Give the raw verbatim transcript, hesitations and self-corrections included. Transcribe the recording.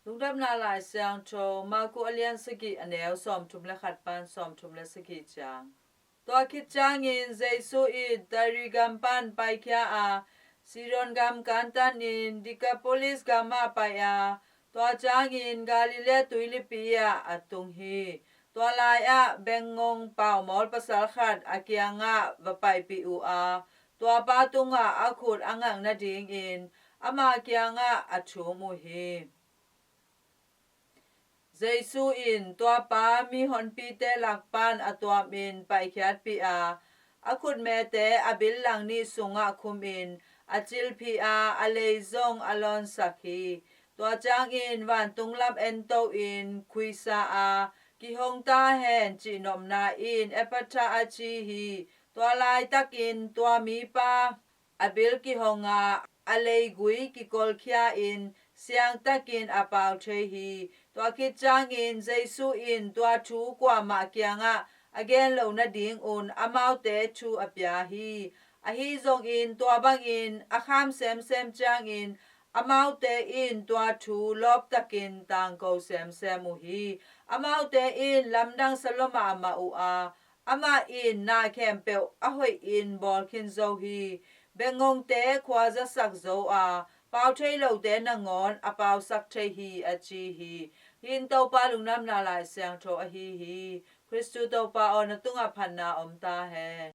Lungdamna Lai Siangtho, Marku a lian sagih, a neu sawmthum le khat pan sawmthum le sagih ciang. Tua khit ciangin Jesu in Tiri gam pan paikhia a, Sidon gam kantanin Dekapolis gamah pai a, tua ciangin Galilee tuilipi ah a tung hi. Tua lai-ah bengngong paumawl pasal khat a kiangah va paipih uh a, tua pa tungah a khut a ngak nadingin ama kiangah a thum uh hi. Jesu in tua pa mihonpite lak pan a tuamin paikhiatpih a, a khutmete a bil lang nih sungah khumin a cilphih a, a lei zong a lawnsak hi. Tua ciangin vantung lam ento-in, "Khuisa a, kihong ta hen," cih nopna in Effatha a ci hi. Tua laitakin tua mipa a bil kihong a, a leigui kikolkhia-in siangtakin a pau thei hi. Tua khit ciangin Jesu in tua thu kuamah kiangah a gen loh nadingun amaute thu a pia hi. Ahi zongin tua bangin a kham semsem ciangin amaute in tua thu lawptakin tangko semsem uh hi. Amaute in lamdang sa lua mahmah uh a, amah in na khempeuh a hoihin bawl khin zo hi. Bengngongte khua zasak zo a, pau thei lote nangawn a pausak thei hi, a ci hi. Hih in Topa Lungdamna Lai Siangtho ahi hi. Khristu Topa aw, na tungah phatna om ta hen.